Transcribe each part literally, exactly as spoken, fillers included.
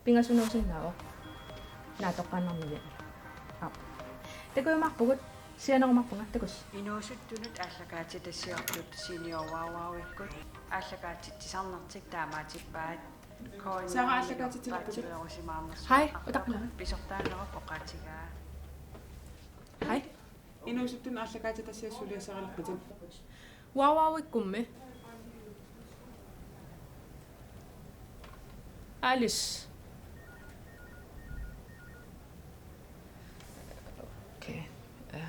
Pingasunuusinnaavoq. Naatsoqqaannarnivianngilaq. Aap. Takujumaarpugut, sianerumaarpunga, takuss. Inuusuttunut aallakaatitassiortut Senior Wow Wow-ikkut aallakaatitsisarnertik taamaatippaat. Sara aallakaatitilerputit. Hej, utakma. Pisortaanerup oqaatigaa. Hej. Inuusuttunut aallakaatitassiat suliassarilerpatit. Wow Wow-ikkummi. Alice. Okay. Øh.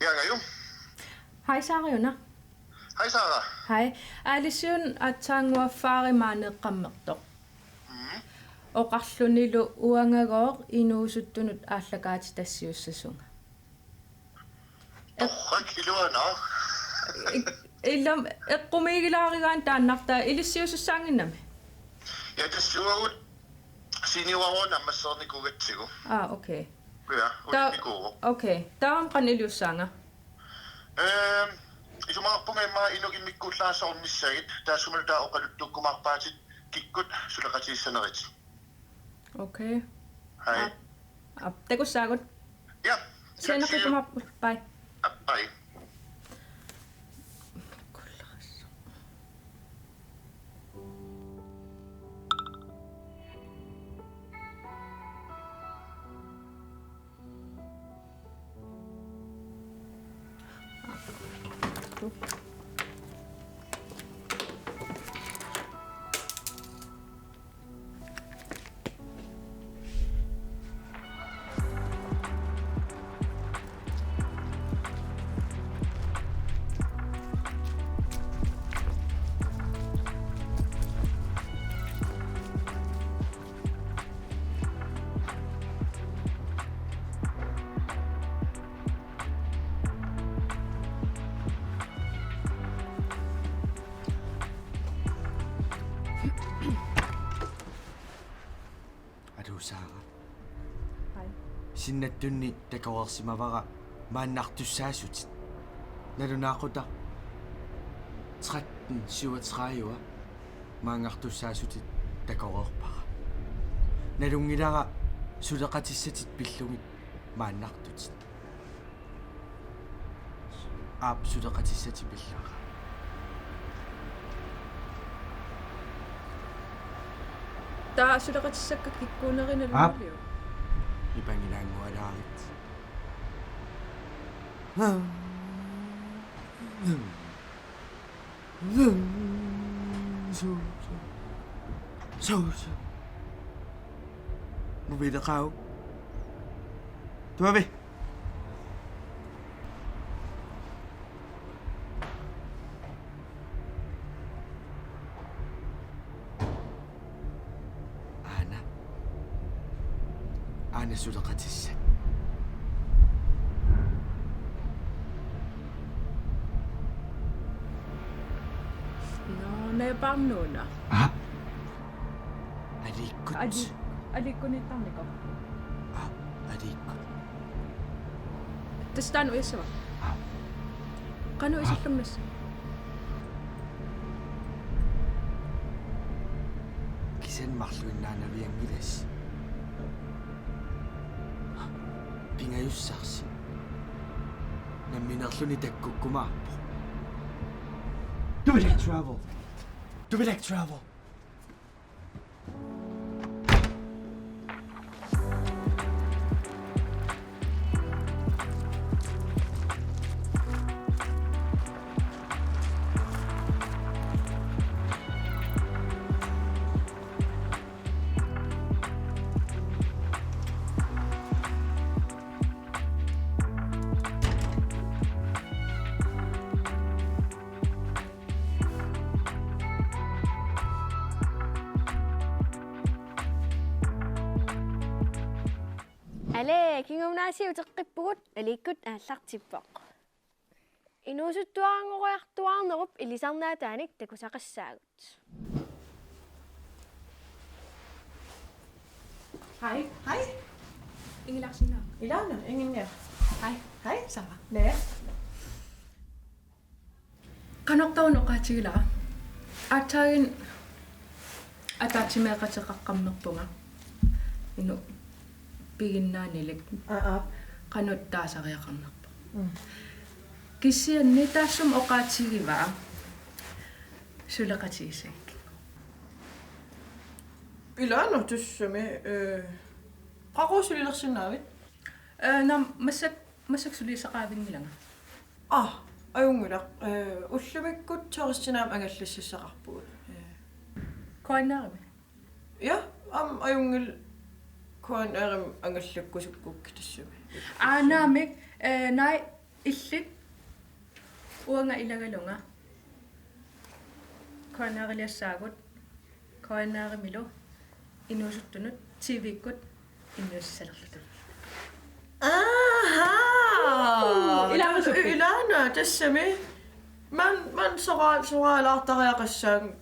Jaangaju. Hej, Sara Jonna. Hej, Sara. Hej. Aliciunut aatsaannguaffaari maani eqqammertoq. Mhm. Oqarlunilu uangagooq inuusuttunut aallakaatitassiussasunga. Eq-, Torrak iluanaa. Illam eqqumiigilaarigaanni taannartaa ilissiusussaannginnami. Ja, tassa uagut Senior Wow-unik ammassereernikuugatsigu. Aa, okay. Ja, ta-, ulinnikuuvoq. Okay. Taava qanoq iliussaanga? Ehm, isumaqarpunga immaqa inuk immikkuullarissaaq ornissagit, taassumalu taava oqaluttuukkumaarpaatit kikkut suleqatissanerit. Okay. Hej. Aap. Aap, takussaagut. Ja. Sianerpit takuss. Bye. Aap, bye. Aluu, Sara. Hej. Sinnattunni takoreersimavara maannartussaassutit. Nalunaaqutaq tretten syvogtredive maannartussaassutit takoreerpara. Nalunngilara suleqatissatit pillugit maannartutit. Aap, suleqatissatit pillugu. Taava suleqatissakka kikkuunerina. Aap. Luuliu. Nipangilaanngualaarit. Mobileqaaq. Tuavi. Aana. Aana suleqatissat. Nå, najapaarnuuna. Aap. Aliikkut. Ali-, aliikkuniittarnikoq. Aap, aliikkut. Tassa taanna ujassava? Aap. Qanoq, aap, isillunnassavat? Kisianni marluinnaanavianngilasi. Pingajussarsi. Nammineerluni takkukkumaarpoq. Do we like travel? Do we like travel? Ale, kingumut aasiit uteqqippugut, aliikkut aallartippoq. Inuusuttuaranngoriartuaarnerup ilisarnaataanik takusaqassaagut. Hej. Hej. Ingilaarsinnaa. Ilaana, Inginniaq. Hej. Hej. Sara. Lea. Qanoq taanna oqaatigilara? Aatsaaginnaq ataatsimeeqateqaqqammerpunga. Inuk piginnaanilik. Aa, aa. Qanoq taasariaqarnerpoq. Mm. Kisianni taassuma oqaatigivaa suleqatigissagikkit. Ilaana tassami, eh, qaqugu sulilersinnaavit? Eh, naamik, massak-, massakkut suliassaqavinngilanga. Aa, ajunngilaq. Eh, ullumikkut turistinut aamma angallassassaqarpugut. Eh. K N R-imi? Ja, aamma ajunngilaq K N R-imi angallakkusukkukkit tassami. Aa, naamik, eh, naamik illit uanga ilagalunga. K N R-iliassaagut, K N R-imilu inuusuttunut, T V-kkut innuussalerluta. Aha! Uu, ilaana supi. Ilaana, tassami. Maanna, maanna soraal-, soraalaartariaqassaanga.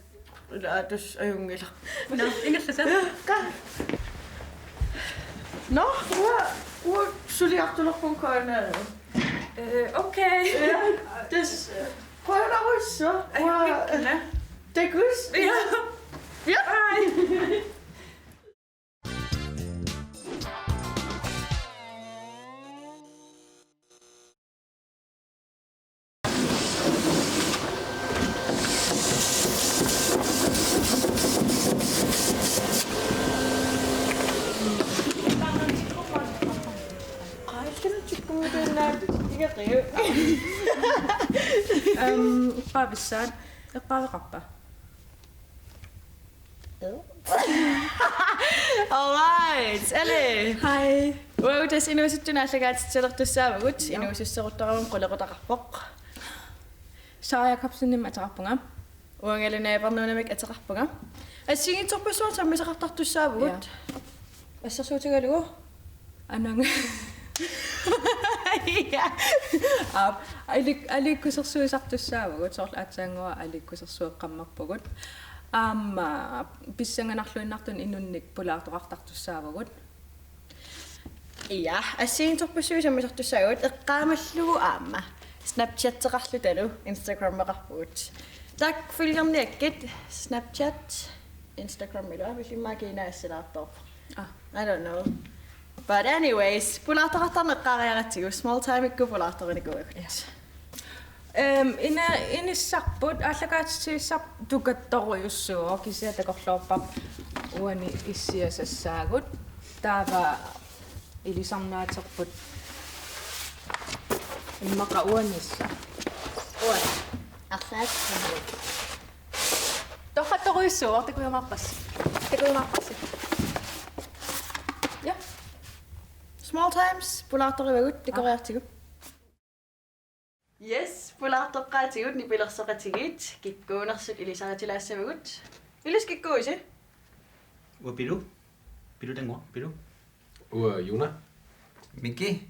Ilaa, tassa ajunngilaq. Nå, ingerlasaa. Ka. Nå, uanga, uanga suliartulerpunga K N R. Eh, okay. Ja, tassa. Qujanarsuaq. Ajunngilaq. Takuss. Ja. Ja. Bye. Øhm, bare hvis sådan. Eqqaaveqarpa? All right, Ali. Hej. Uagut tassa inuusuttunut aallakaatitsilertussaavugut. Ja. Inuususseruttaravut qulequtaqarpoq. Sara Jakobsenimik ateqarpunga. Uangalu naapernuunamik ateqarpunga. Assigiinngitsorpassuarnik sammisaqartartussaavugut. Ja. Assersuutigalugu. Ananga. Ja. Aap, aliik-, aliikkusersuisartussaavugut, soorlu aatsaannguaq aliikkusersueqqammerpugut. Aamma pissanganarluinnartunik inunnik pulaartoqartartussaavugut. Ja, assigiinngitsorpassuit sammisartussaavugut, eqqaamallugu aamma Snapchateqarlutalu Instagrameqarpugut. Taakku følgerniakkit Snapchat, Instagramilu, avillimmaa kiinaa assilaartoorpoq. Ah. I don't know. But anyways, pulaartoqartarneq eqqaariaratsigu, small time-ikkut pulaartorinikuuagut. Ja. Øhm, ina-, inissarput, aallakaatitsivissarput tukattorujussuuvoq, kisianni takorloorpara uani issiasassaagut. Taava ilisarnaaterput immaqa uanissa. Uani. Arlaat. Torrattorujussuuvoq, takujumaarpassi. Takujumaarpassi. Ja. Small times, pulaartorivagut, ah, tikoriartigu. Yes, pulaartoqqaatigut nipilersoqatigiit, kikkuunersut ilisaritilaassavagut. Ilissi kikkuuisi? Uanga Pilu. Pilu Tannguaq, Pilu. Uanga Juna. Miki.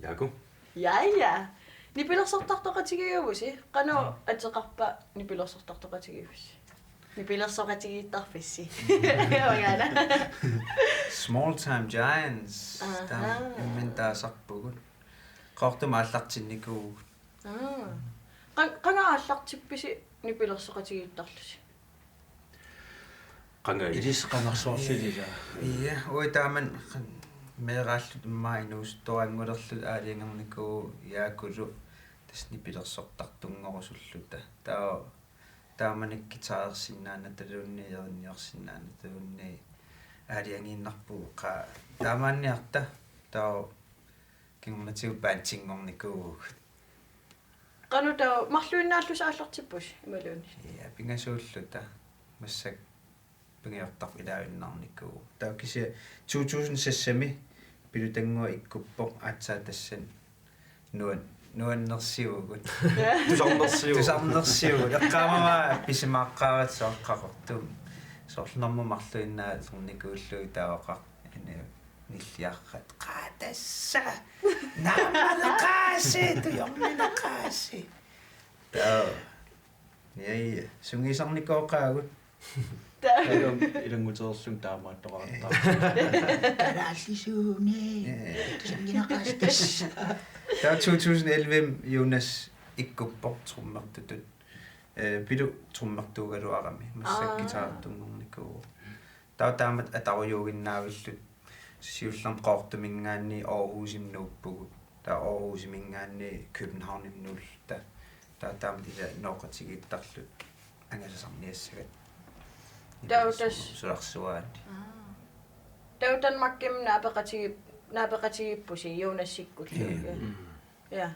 Jaaku. Ja, ja. Nipilersortartoqatigiivusi, qanoq ateqarpa nipilersortartoqatigiiffiusi? Nipilersoqatigiittarfissi. Uangaana. Small time giants. Aha. Taama imminut taasarpugut. Qaqortumut aallartinnikuuvugut. Aa. Qan-, qanga aallartippisi nipilersoqatigiittarlusi? Qanga ilissi qangarsuarlilila. Ja, uagut taamani qan-, meeraalluta immaqa inuusuttoraanngulerluta aalajangernikuuvugut Jaakulu tassa nipilersortartunngorusulluta. Taava taamanikkut guitarersinnaanataluunniit, erinniorsinnaanataluunniit aalajangiinnarpugut qaa taamaanniarta. Taava kingornatigut bandinngornikuuvugut. Qanoq taava marluinnaallusi aallartippusi imaluunniit? Ja, pingasuulluta. Massakkut pingajortarput ilaavinnarnikuuvoq. Taava kisianni to tusind seksimi Pilu Tannguaq ikkuppoq aatsaat tassani nuan-, nuannersivugut. Tusarnersivugut. Tusarnersivugut. Eqqaamavara appisimaarpara soorlu Qaqortumi. Soorlu normu marluinnaalernikuullugit taava qaq-, ene nilliarrat. Qaa tassa. Naammaneqaasi, tujormineqaasi. Taava. Ja, ja. Sungiusarnikooqaagut. Ilum ilanngutereerlunga taamaattoqartarpoq. Kalaallisuuneq. Ee. Sanginaqaastas. Taava to tusind elleve Jonas ikkuppoq trommertutut. Ee, Pilu trommertuugaluarami. Massakkut Aa. guitarertunngornikuuvoq. Taava taamatut atarujuuginnaavilluta. Siullermik Qaqortuminngaanniit Aarhusimi nuuppugut. Taava Aarhusiminngaanniit Københavnimi nuulluta. Taava taamatut ila nooqatigiittarluta angalasarniassagat. Taava tassa sularsuaat. Aa. Taava Danmarkimi naapeqatigi-, naapeqatigiippusi Jonasikkullu. Ja. Mm. Ja.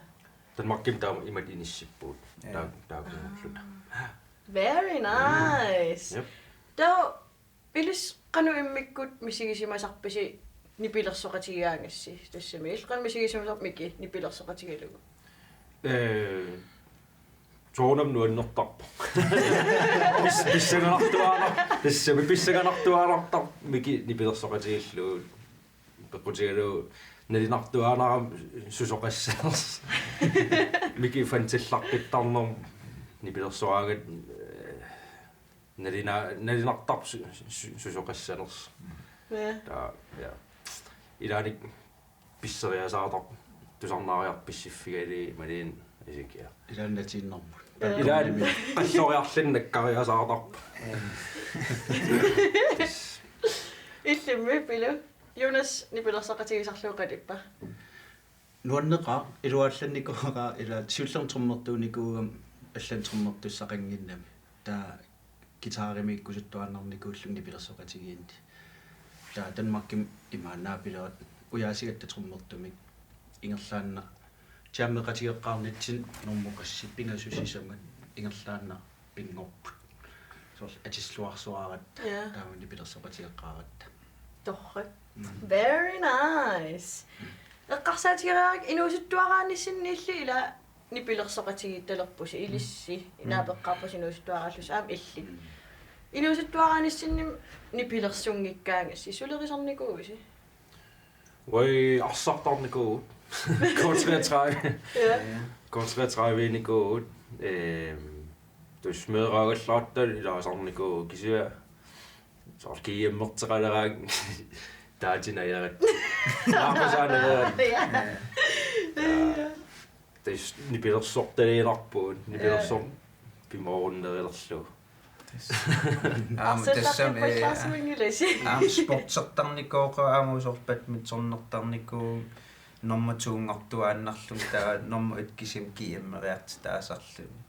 Danmarkimi taama imatut inissippugut. Ja. Taa-, taakkununnga. Aa. Very nice. Jep. Taava ilissi qanoq immikkut misigisimasarpisi nipilersoqatigigaangassi? Tassami illit qanoq misigisimasarpit Miki nipilersoqatigalugu? Ee, soorunami nuannertarpoq. Pis-, pissanganartuaana-, tassami pissanganartuaannartarpoq Miki nipilersoqatigiillugu. Peqqutigalugu nalinartuaannarami susoqassanersoq. Miki fantillaqqittarnermut nipilersoraangat, ee, nalina-, nalinartarpoq su-, su-, susoqassanersoq. Ja. Taava, ja. Ilaanni pisseriasaartarpoq, tusarnaariarput pissiffigalugit imaluunniit isikia. Ilaanni natiinnarmut. Ja. Ilaanni qalloriarluni nakkariasaartarpoq. Illimmi Pilu? Jonas nipilersoqatigisarlugu qanippa? Nuanneqaaq, iluaallannikuuara, ila siullermik trommertuunikuugama allanik trommertussaqannginnami. Taava guitarimiikkusuttuaannarnikuullunga nipilersoqatigiinni. Taava Danmarkimi imaannaapileriga ujaasigatta trommertumik ingerlaannaq jammeqatigeqqaarnitsinni normu qassit pingasut sisamat ingerlaannaq pinngorput. Soorlu atisluarsuaratta, ja, taama nipilersoqatigeqqaaratta. Torrak. Mm. Very nice. Eqqarsaatigeriarukku inuusuttuaraanissinniilli ila nipilersoqatigiittalerpusi ilissi. Mm. Naapeqqaarpusi inuusuttuaraallusi aamma illit. Mm. Inuusuttuaraanissinni nipilersunngikkaangassi sulerisarnikuuisi? Uai, arsartarnikuuvugut. K treogtredive. Ja. K treogtredive-nikuuvugut. Ehm, tassa meeraagallaartut ilaasarnikuuvugut kisianni. Soorlu GM-erteqaleraangat taatinajarat. Naapasaanerat. Ja. Ja. Tassa nipilersortaliinnarpugut, nipilersorneq pimoorunnerlerlugu. Tassa. Aamma tassami, ee, arsallaqqippallaarsuinngilasi. Aamma sportsertarnikooqaat aamma usoq badmintonertarnikuuvugut normu to-nngortuaannarluni taava normu et kisimi GM-eriartitaasarluni.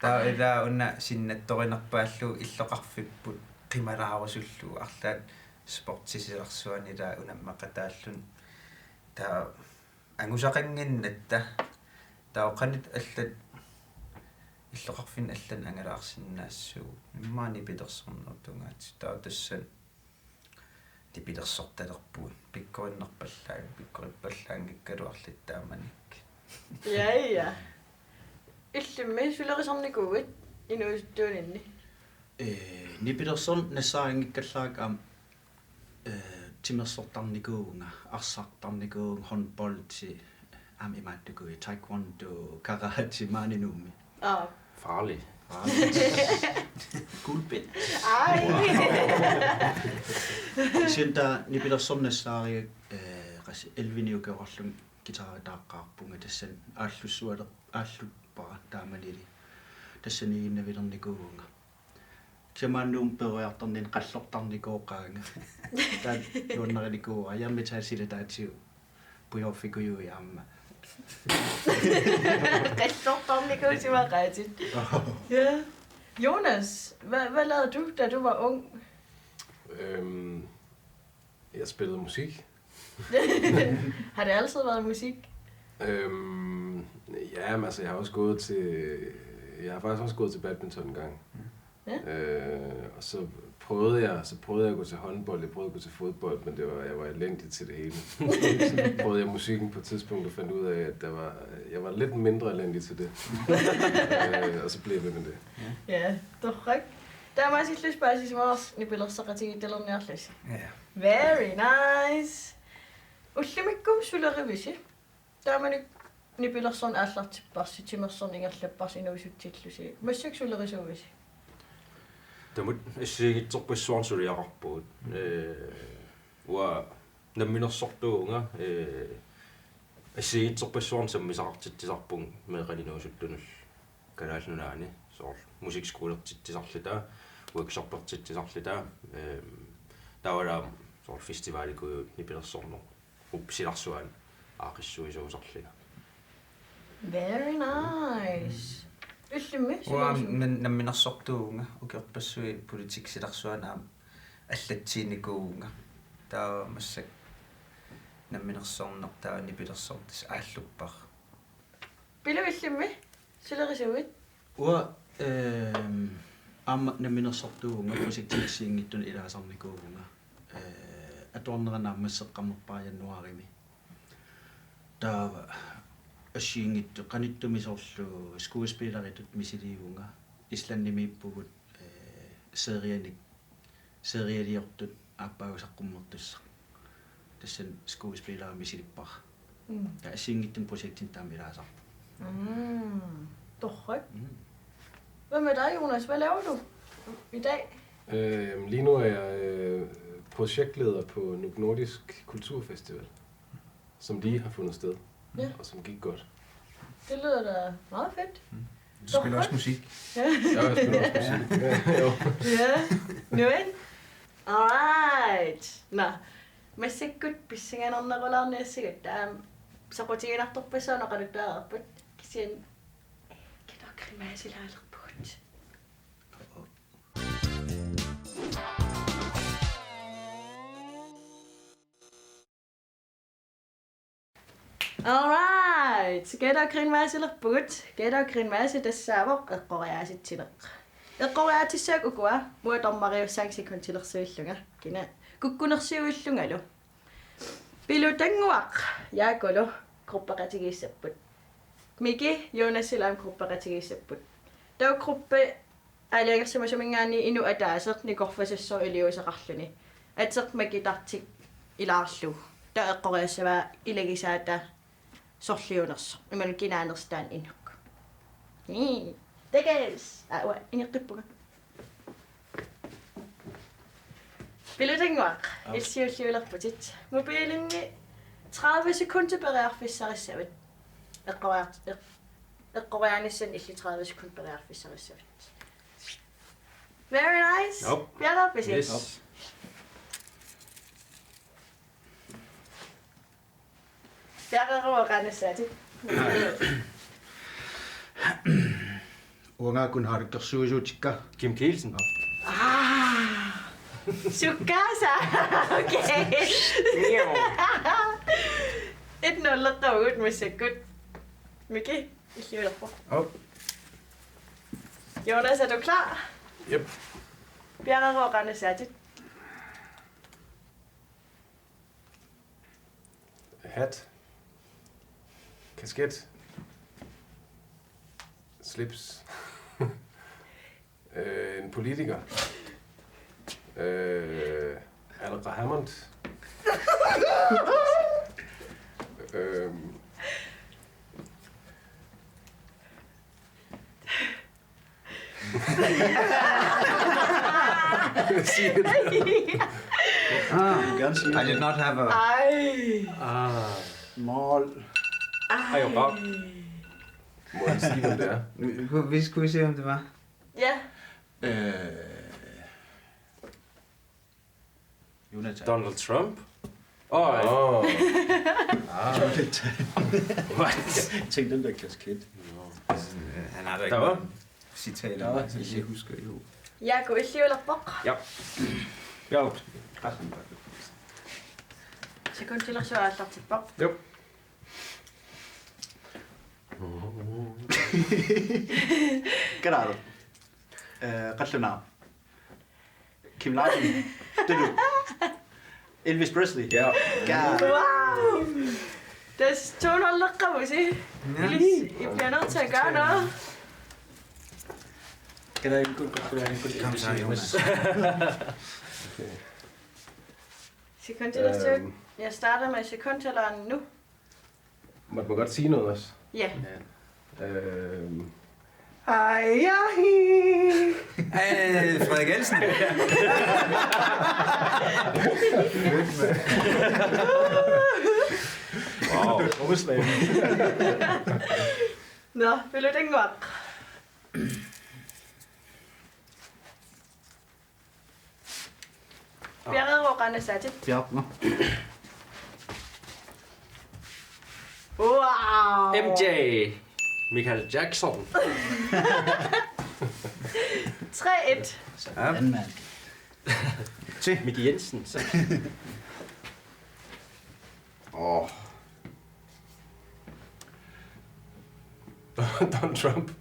Taava ilaa una sinnattorinerpaallugu illoqarfipput qimalaarusullugu arlaat sportsisilarsuani ilaa unammaqataalluni. Taava angusaqannginnatta. Taava qanoq allat illoqarfinni allanik angalaarsinnaassaagut. Immaqa nipilersornerup tungaatigut. Taava tassani nipilersortalerpugut. Pikkorinnarpallaanngikkaluarluta taamanikkut. Ja, ja. Illimmi sulerisarnikuuit inuusuttuuninni? Ee, nipilersorneq nassaarinngikkallarakkit aamma, ee, timersortarnikuuvunga, arsartarnikuuvunga, håndboldi, aamma imaattukuit, taekwondo, karate, maani Nuummi. Aa. Farlig. Farlig. Gulbit. Ej. Kisianni taava nipilersorneq nassaarigakkit, ee, qassit elleve-ni ukioqarlunga guitaritaaqqaarpunga tassani aallussuale-, aalluppara taamanili. Tassaniiginnavillernikuuvunga. Kisianni maani Nuummi peroriartorninni qallortarnikooqaanga. Taanna nuannarinikuuara, jammi taava silataatigut pujoorfikujuit aamma. Qallortarnikuusimaqaatit. Ja. Jonas, hvad, hvad lavede du, da du var ung? Øhm, jeg spillede musik. Har det altid været musik? Øhm, ja, men altså, jeg har også gået til, jeg har faktisk også gået til badminton engang. Ja. Øh, og så prøvede jeg, så prøvede jeg at gå til håndbold, jeg prøvede at gå til fodbold, men det var, jeg var elendig til det hele. Så prøvede jeg musikken på et tidspunkt og fandt ud af, at der var, jeg var lidt mindre elendig til det. Øh, og så blev jeg ved med det. Ja, torrak. Taamaasillusi paasisimavarsi nipilersoqatigiittalerniarlusi. Ja. Very nice. Ullumikkut sulerivisi? Taamanikkut nipilersorneq aallartipparsi, timersorneq ingerlapparsi inuusutsillusi. Massakkut sulerisuuvisi? Tamat assigiinngitsorpassuarnik suliaqarpugut. Ee, uanga namminersortuuvunga, ee, assigiinngitsorpassuarnik sammisaqartitsisarpunga meeqqanik inuusuttunullu Kalaallit Nunaanni, soorlu musikskolertitsisarluta, workshopertitsisarluta, ehm, taavalu aamma soorlu festivalikujuit nipilersornerup silarsuani aaqqissuisuusarlunga. Very nice. Illimmi? Uanga silarsuaq? Min-, namminersortuuvunga ukiorpassuit politikki silarsuani aamma allatsiinikuuvunga. Taava massakkut namminersorneq taava nipilersorneq tassa aalluppara. Pilu, illimmi? Silarsuit? Uanga, ehm, aamma namminersortuuvunga, projektit assigiinngitsunut ilaasarnikuuvunga. Ee, atuarnera naammasseqqammerpara januaarimi. Taava assigiinngitsut qanittumi soorlu skuespilleritut misiliivunga. Islandimiippugut, ee, serianik, serialiortut aappaagu saqqummertussaq. Tassani skuespilleri misilippara. Mm. Taava assigiinngitsunik projektinik taama ilaasarpoq. Mm. Torrak. Mm. Hvad med dig, Jonas? Hvad laver du i dag? Øhm, lige nu er jeg øh, projektleder på Nuuk Nordisk Kulturfestival, som lige har fundet sted, ja, og som gik godt. Det lyder da meget fedt. Mm. Du spiller også musik. Ja. Ja, jeg spiller også musik. Ja, jo. Ja. Nuan. Alright. Nå. Massakkut pissanganarnerulaarniassagatta, aamma soqutiginartorpassuarnik oqaluttuarput. Kisianni Gæt og Grimassilaalerpugut. Alright. Gæt og Grimasselerpugut. Gæt og Grimasse tassaavoq eqqoriaatsitsineq. Eqqoriaatissavakka ukua, uanga dommeriussaanga sekundilersuillunga. Kina kukkunersiuillungalu. Pilu Tannguaq Jaakulu gruppeqatigiissapput. Miki Jonasilu aamma gruppeqatigiissapput. Taava gruppe aalajangersimasuminngaanniit inuk ataaseq nikorfassasoq iliuuseqarluni. Ateq Maki Tartik ilaarlugu. Taava eqqoriassavaa ilagisaata sorliunersoq. Imaluunniit kinaanersoq taanna inuk. Nii. Tekes. Aa, uanga ingeqqippunga. Pilu Tannguaq, aap, illit siulliulerputit. Mobilinni tredive sekunder periarfissarissavat. Eqqoriaat-, eq-, eqqoriaanissanni illit tredive sekunder periarfissarissavat. Very nice. Aap. Piareerpisi? Yes. Aap. Piareeruvoq, qanoq nassaatit? Uanga Kunaarikkersuisuutikka. Kim Kielsen. Ah! Sukkaasa! Okay. Miau. Et nul-eqqavugut massakkut. Miki, illiulerpoq. Aap. Jonas, er du klar? Jep. Piareeruvoq, qanoq nassaatit? Hat. Kasket. Slips. Øh, en politiker. Øh, Aleqa Hammond. Øhm. Sig det. Ah, I did not have a... Ej. Ah. Mål. Ej. Ej, hvor godt. Må jeg sige, hvem det er? Kunne, hvis, kunne vi se, hvem det var? Ja. Øh, Jonathan. Donald Trump? Åh, oh. Ah. Jonathan. What? Tænk den der kasket. Han har da ikke... Der var? Citater, der var, så jeg husker jo. Jakob, illiulerpoq. Ja. Ja. Sekundilersuaq aallartippoq. Jop. Kalaalo. Øh, qallunaaq. Kim Larsen. Tulu. Elvis Presley. Ja. Wow. That's to nul-eqqavusi. Yes. I bliver nødt til at gøre noget. Kan jeg ikke gå, kan jeg ikke gå? Kom så, Jonas. Sekundilersuaq. Øhm. Jeg starter med sekundtælleren nu. Måtte man godt sige noget også? Ja. Ja. Øhm, Ej, ja. Øh, Frederik Jensen. Wow. Rusland. Nå, vil du den godt? Bjarne Rokanesati. Bjarne. Wow. M J. Michael Jackson. Tre et. Ja. Anden mand. Til Miki Jensen. Åh. Donald Trump.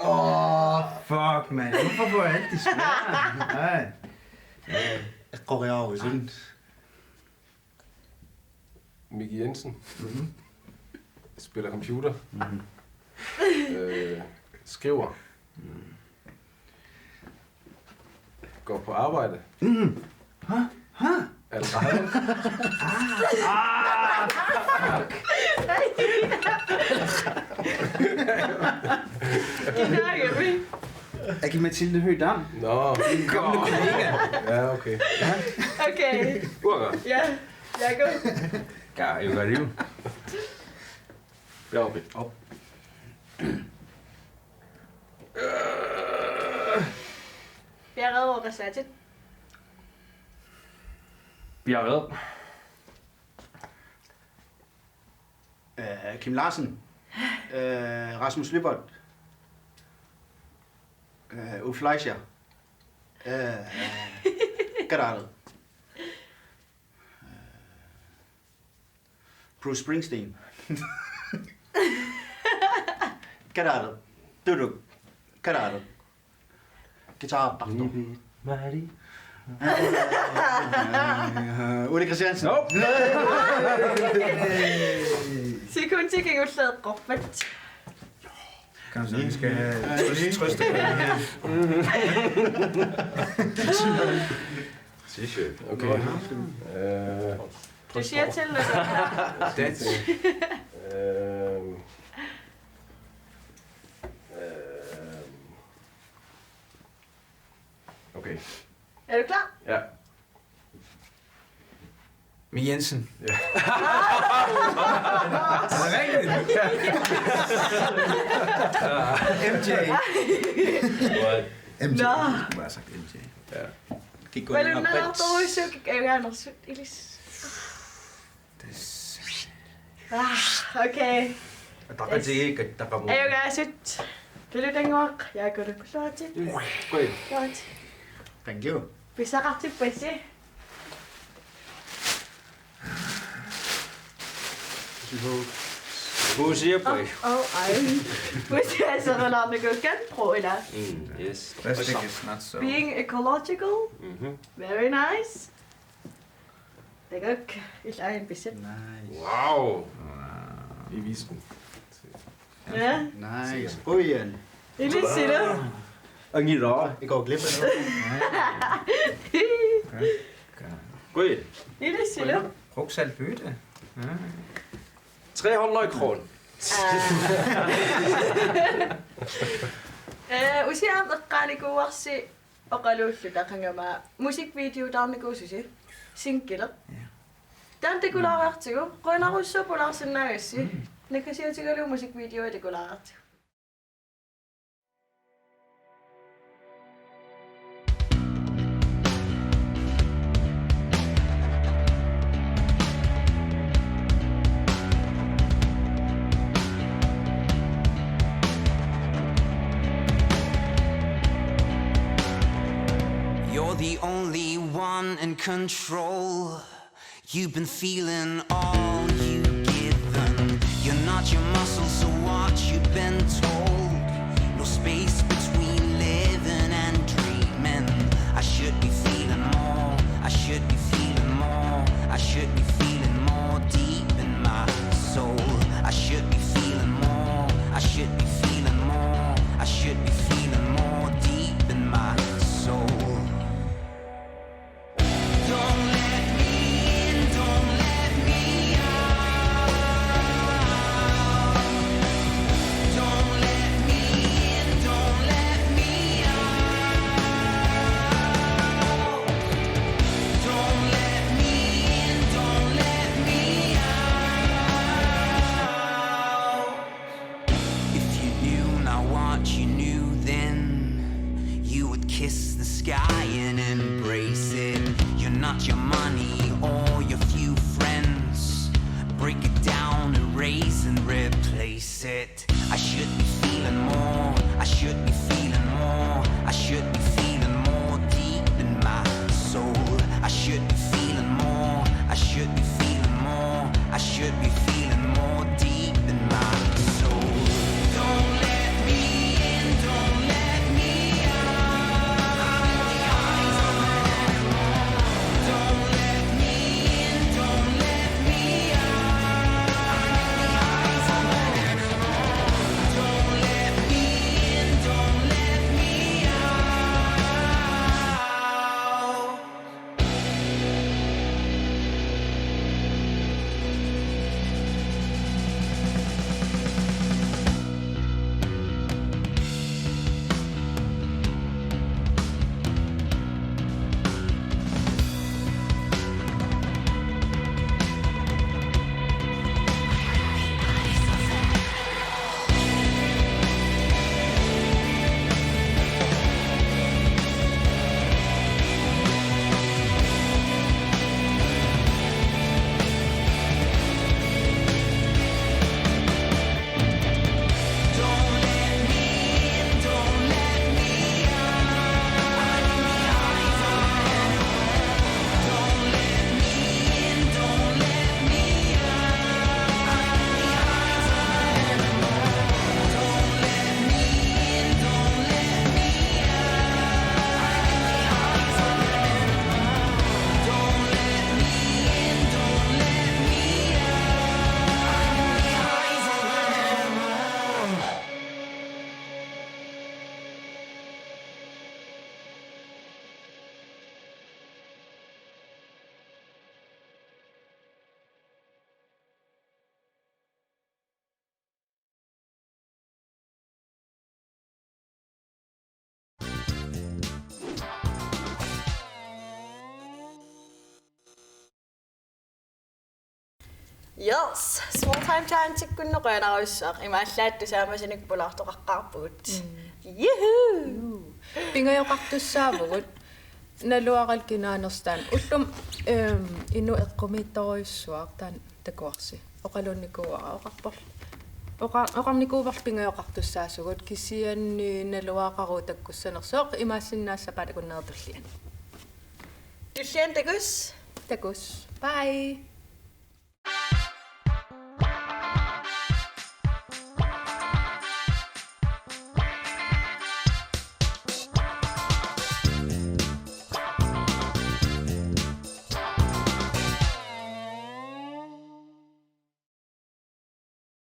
Åh, fuck, man. Hvorfor får jeg alt det svære? Nej. Koreaner, sådan. Miki Jensen. Mhm. Spiller computer. Mhm. Øh, skriver. Mhm. Går på arbejde. Mhm. Hæ? Hæ? Er det dig? Aki-Matilda Høegh-Dam. Nå. Min gamle kollega. Ja, okay. Okay. Uanga. Ja, Jakob. Ja, jeg gør det jo. Bjarne. Op. Bjarne Rokanesati. Bjarne. Øh, Kim Larsen. Øh, Rasmus Lyberth. Øh, Ulf Fleischer. Øh, Gerardo. Bruce Springsteen. Gerardo. Duduk. Gerardo. Guitar. Mari. Ole Christiansen. Nope. Sekundi kingulleeqqorpat. Kanskje vi skal have trøst, trøst her. T-shirt. Okay. Øh, du siger til, når du er klar. Øhm, øhm, okay. Er du klar? Ja. Mik Jensen. Ja. Er det rigtigt? M J. What? M J. Nå. Du har sagt M J. Ja. Gik godt. Hvad er det, ind og man har fået i søg? Er jeg gerne søgt, Elis? Det er s- Ah, okay. Ataqatigiit kattaqamu. Ajugaasut. Pilutanguaq, Jaaku Lukulluati. Qujan. Luati. Thank you. Pissaqartippassi. Kuusiapai. Oh, oh, ai. Kuusiaserulaarniku kan pro ila. Mm, yes. Plastic is not so. Being ecological. Mhm. Very nice. Takak, ilaa aamma pissat. Nice. Wow. Wow. I visken. Ja. Nice. Qujan. Ilissilu. Angilaa. I går glip af noget. Qujan. Ilissilu. Brug saltbytte. Ja. Tre hundrede kroner. Ah. Øh, usiam eqqaanikuuarsi. Oqaluulluta qangami musikvideotaarnikuususi single. Ja. Taanna takulaariartigu, qujanarsuaq pulaarsinnaagassi. Mm. Naggasiutigalugu musikvideoi takulaariartigu. You're the only one in control. You've been feeling all you've given. You're not your muscle, so what you've been told. No space between living and dreaming. I should be feeling more. I should be feeling more. I should be feeling more deep in my soul. I should be feeling more. I should be feeling more. I should be feeling more deep in my soul. Don't let me in, don't let me out. sky and embrace it. You're not your money or your few friends. Break it down, erase and replace it. I should be feeling more. I should be feeling more. I should be feeling more deep in my soul. I should be feeling more. I should be feeling more. I should be feeling more deep in my soul. Don't let me in, don't let me out. I'm in the eyes of an animal. Don't let me in, don't let me out. I'm in the eyes of an animal. Don't let me in, don't let me out. Yes, small time challenge-ikkut qujanarsuaq, imaallaat taamaasinik pulaartoqaqqaarpugut. Mm. Juhu! Juu. Pingajoqartussaavugut naluara kinaanersoq taanna. Ullumi, ehm, inuk eqqumiitsorujussuaq taanna takuarsi. Oqalunnikuuara, oqarporl-, oqa-, oqarnikuuvarput pingajoqartussaasugut kisianni naluara takkussanersoq, imaassinnaassappat akunnerit tulliani. Tulliani takuss. Takuss. Bye.